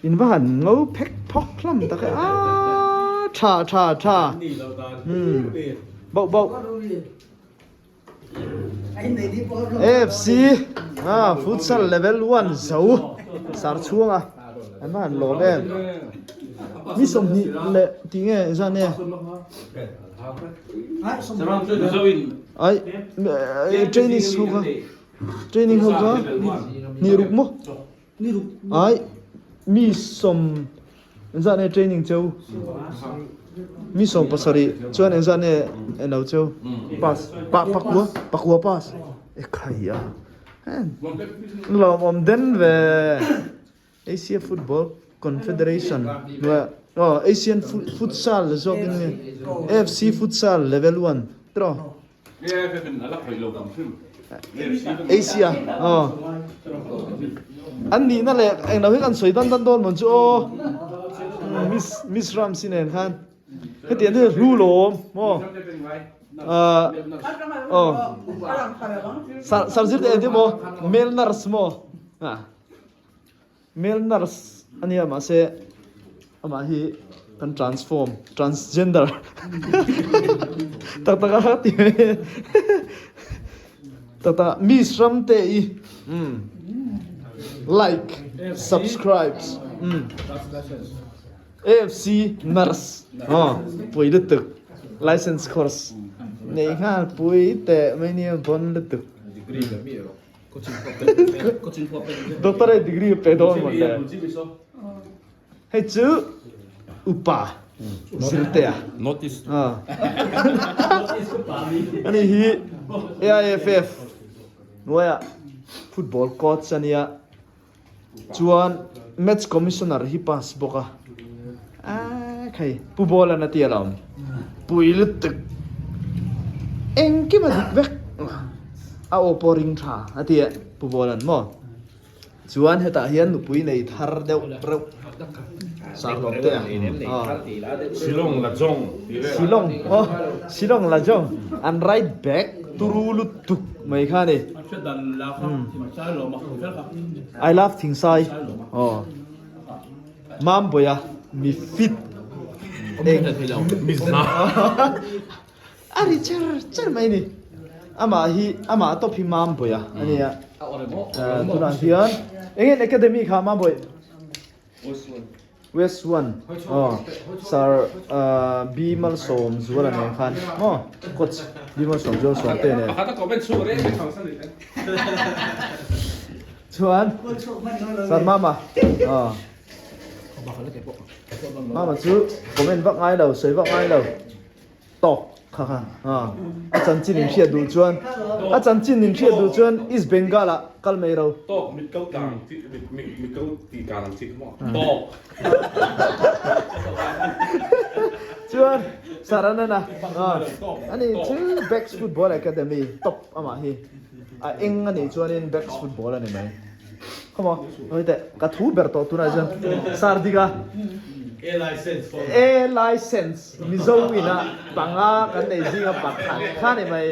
In va han ngo phek phawk hlawm tak e aaa tha tha tha umm bauh bauh AFC ah futsal level 1 zo sar chhunga an va han lawm em ni 20 leh tih nge zan e ai training ho kha training ho kha ni ruk maw Ai mi sawm engzah nge training cheu mi 70 chuan engzah nge elo cheu pass pa pakua pakua pass e khai a lawmawm den ve Asia Football Confederation aw Asian Futsal zawk in nge AFC Futsal level 1 tiraw. Asia aw an nihna leh englo hi kan sawi dan dan dawn mawn chu aw miss miss ram si nen khan hetiang te hlu lawm maw ah aw sar sar zir te engtin maw male nurse maw ah. Male nurse a nia mahse amah hi kan transform transgender tak tak a ti mai tak tak miss ram te i umm like subscribe umm AFC nurse aw pui lutuk license course nei nghal pui teh mai nia bon lutuk. Doctorate degree pe dawn maw le. Hei chu upa zirtea. Notice. Ani hi AIFF hnuaiah football coach ania. Chuan match commissioner hi pass bawk a. Aaa khai Pu Bawlan a ti alawm. Pui lutuk. Engkim a dik vek. A aw pawh ring tha a ti a Pu Bawlan maw. Chuan hetah hian nupui nei thar deuh reuh Sarhlawm te a. Shillong Lajong tih vel. Shillong aw Shillong Lajong an right back turu lutuk mai kha a ni. I love Thingsai aw Mambawiha mi fit eng a ri cher cher mai a ni amah hi amah tawp hi Mambawiha a nia tunah hian eng nge academy kha Mambawi. West one aw sir B Malsawm Zuala nen khan maw coach B Malsawm Zuala Sawmte nen chuan sir Mama aw Mama chu comment vak ngai lo sawi vak ngai lo. Tawk kha kha a chanchin in hriat duh chuan a chanchin in hriat duh chuan East Bengal ah kal mai ro. Tawk mit ko tlang chi mit mit mit ko ti tlang ang chi kha maw tawk. Chuan Saranana ani chu Backs Football Academy top amah hi a eng anih chuanin Backs Football ani mai. Khawmaw hawi teh ka thu ber tawh tunah chuan Sardika A license A license Mizo ina panga kan nei zinga pakhat kha ni mai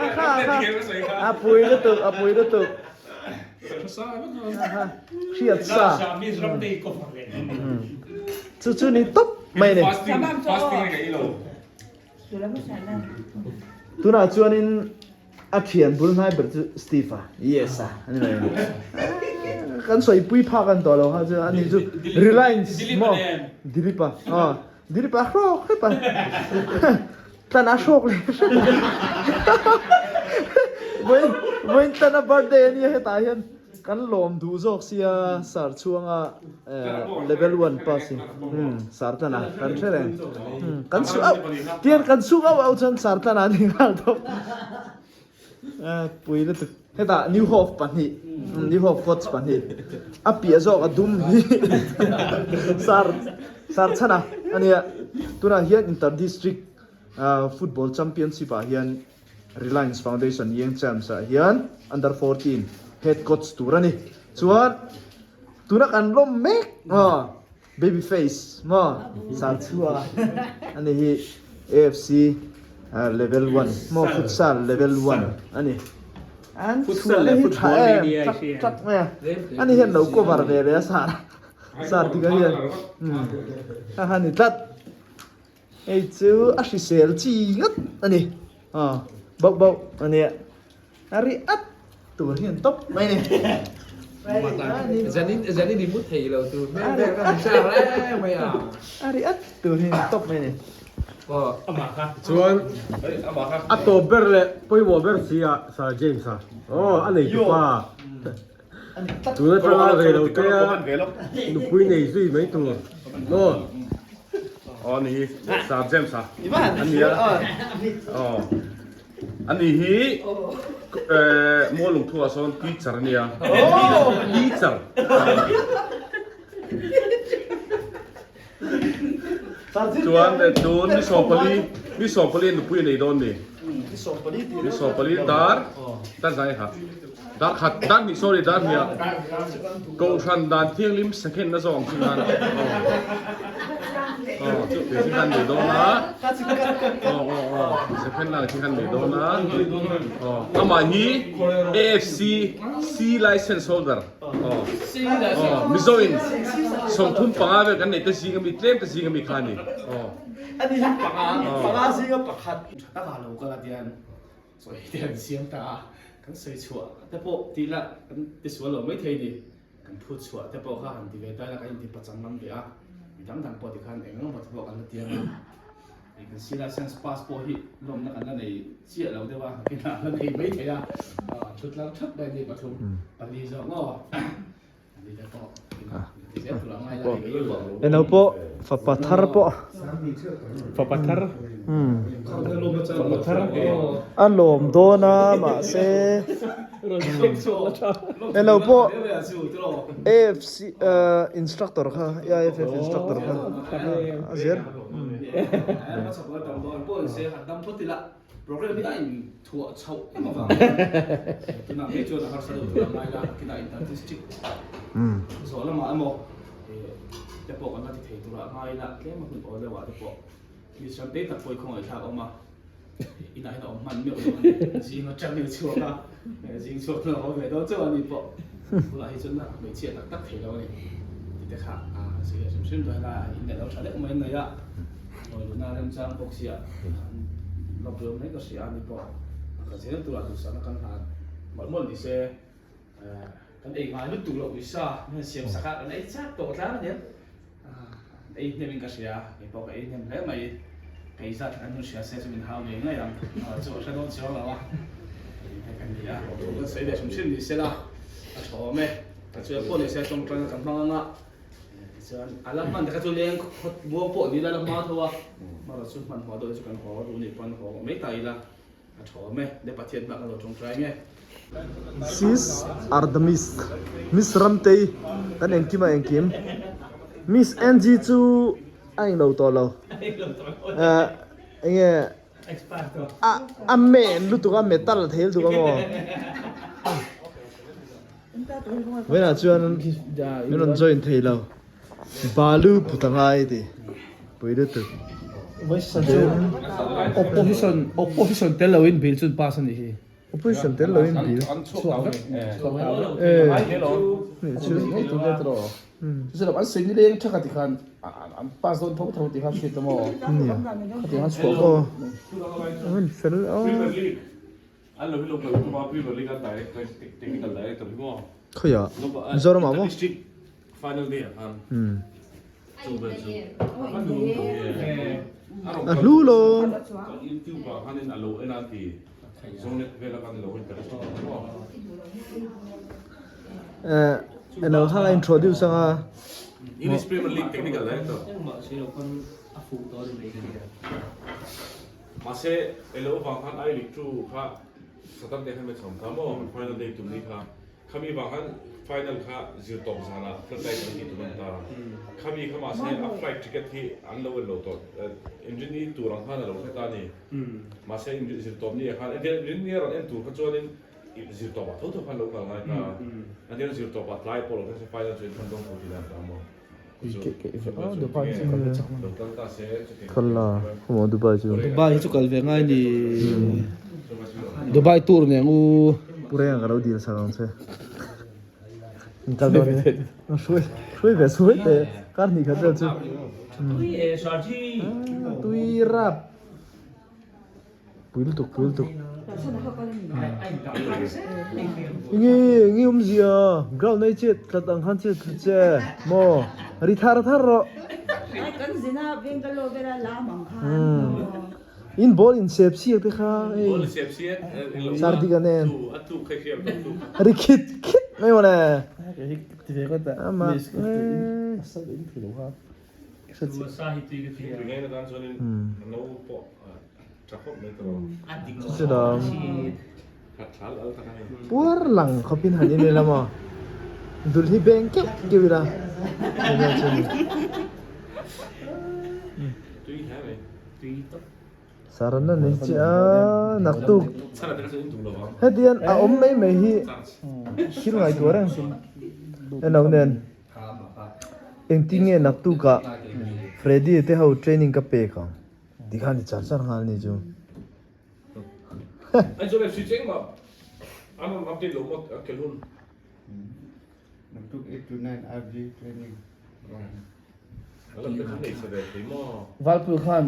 a kha kha a pui lutuk a pui lutuk hriat sa chu chu ni tawp mai ni tunah chuanin A thian bul hnai ber chu Steve a, yes a ani mai a. Kan sawi pui phak an tawh lo kha chu ani chu Reliance maw Dilip a aw Dilip a hrawk hrep a tlan a hrawk leh hrep a vawiin vawiin tlan a birthday ania hetah hian Kan lawm duh zawk sia sar chhuanga level one pass hi sar tlan a kan hre reng kan chhuk auh tian kan chhuk auh auh chuan sar tlan a ni nghal tawp pui lutuk hetah new hope pahnih new hope coach pahnih a piah zawk a dum hi sar sar chhan a ania tunah hian inter district football championship ah hian Reliance Foundation Young Champs ah hian Under 14 head coach tur a ni. Chuan tuna kan lawm mek maw baby face maw Sarchhua a ni hi AFC level 1 maw futsal level 1 a ni. An chhuahna hi tha em tak tak mai a. Ani hian lo cover ve ve a sar. Sir tika hian kha kha ni tlat. Hei chu a hrisel chi ngawt a ni. Aw bauh bauh a nia. A ri at tur hian tawp mai a ni. Zanin zanin i mu thei lo tur hmel vel ka hmu chak reng mai a. A ri at tur hian tawp mai a ni. Chuan a tawp ber leh pawimawh ber si a Sir James-a aw a nei tupa tun atanga rei lo te a nupui nei zui mai tur maw aw ani hi Sir James-a a nia aw ani hi Mualungthu ah sawn teacher a nia teacher. Chuan tun ni 14 ni 14 nupui a nei dawn ni. Ni 14 dar dar zai kha dar khat dar hnih sorry dar hnih ah kohhran dan thianghlim second na zawng chu khan aw chu ti khan nei dawn a aw aw aw second na khi khan nei dawn a aw amah hi AFC C license holder Aw, Mizoin 35 vel kan neih te zing ami, tlem te zing ami kha a ni. Aw. Ani hi panga, panga zinga pakhat. Tha taka lo kal a tian sawi te an siam ta a, kan sawi chhuah te pawh tih lah kan ti sual lo maithei ni, kan phut chhuah te pawh kha han ti ve ta ila kan inti pachang ngam ve a, mi dang dang pawh tikhan eng eng emaw te pawh kan la tiang a. Hei kan C license pass pawh hi lawmna kan la nei chiah lo deuh a, nakinah la nei mai thei a, thut tlang thap mai a ni pathum pali zawk maw ani te pawh ti zel tur a ngai la hei pawh. Eno pawh fapa thar pawh. Fapa thar. Fapa thar. A lawm dawn a mahse eno pawh AFC instructor kha AIFF instructor kha a zir. Ei hnem in ka hria, kei pawh ka ei hnem hle mai, kei zat kan hun hria se chu min hau ngei ngei ang, chu a hre dawn chiang lo a, kei te ka ni a, thu kan sawi ve hrim hrim ni sela, a tha awm e, ka chuan pawh ni se tawngtaina kan hmang anga, tichuan a la hman te kha chu leng khawt muang pawh ni ila la hma tho a, hmarawh chu hmanhmawh deuh chu kan haw duh nih pawn haw mai ta ila. A tha awm e, le Pathian hmah kan lo tawngtai nge. Sis are the miss. Miss Ramtei kan engkim a engkim. Miss Angie chu a englo tawh lo. Eh enge a a men lutuk a metal thei lutuk a maw. Vawiinah chuan min rawn join thei lo. Balu put a ngai ti pui lutuk. Opposition opposition tel loin bill chun pass a nih hi. Opposition tel loin bill. Chhuak vek. Eh. An sawi nileng tha kha ti khan an pass dawn tho tho ti khan hriat a maw. Khati khan chhuak vek. Aw. An fel aw. An lo hi lo kal tum a Premier League a director technical director hi maw. Khawiah Mizoram ah maw? Final day ah khan chu vel chu a hlu lo. YouTube ah khanin a lo en a ti Zonet vela khan lo interest maw. Eh eno hang a introduce anga. English Premier League technical director. Mahse elo vang khan I League 2 kha Saturday khan match a awm ta maw final day tum ni kha. Khami vang khan final kha zir tawp zanah flight an tih tur an ta. Khami kha mahse a flight ticket hi an lo en lo tawh. Inrini tur ang khan a lo hre ta a ni. Mahse zir tawp ni ah khan inrini a rawn en tur kha chuanin zir tawpah tho tho khan lo kal ngai ta. Aniang zir tawpah tlai pawh lo thleng se final chu en hman dawn tho tih dan ta maw. Kal a khaw maw Dubai chu. Dubai hi chu kal ve ngai ni. Dubai tour nen u. Pu Renga ka lo dil sak ang che. Kal dawn e. Hruai hruai ve suai teh kar hnih khat vel chu. Tui e Sarji. Tui rap. Pui lutuk pui lutuk. Nge nge awmzia ground ai chet tlat ang khan chet tlat che maw ri thar thar rawh. Kan zina Bangalore vela lam ang khan. In ball in sep siak te kha hei Sardika nen ri khit khit mai mawle. Ama Chuchuda puar lang khawpin han in ila maw dul hi beng keuh keuh ila Saran a nei chiah a naktuk hetiang a awm mai mai hi thil ngaihtuah reng eno nen. Engtin nge naktukah Freddy te ho training ka pek ang ti khan i char char nghal ni chu. Valpui khan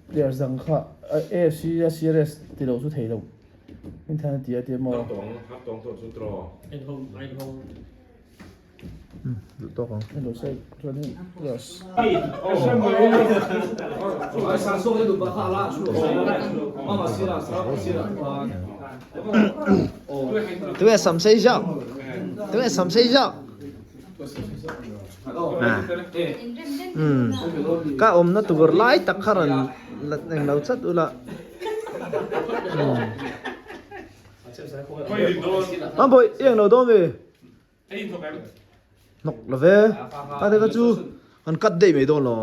players dang kha AFC a CRS ti lo chu thei lo min than a ti a ti maw. Duh tawk ang. Tui a sam sei zauh. Tui a sam sei zauh. Ka awmna tur lai tak kha rawn la englo chat ula. Ang bawi i englo dawn ve. Hnawk lo ve. A te kha chu kan cut daih mai dawn lo.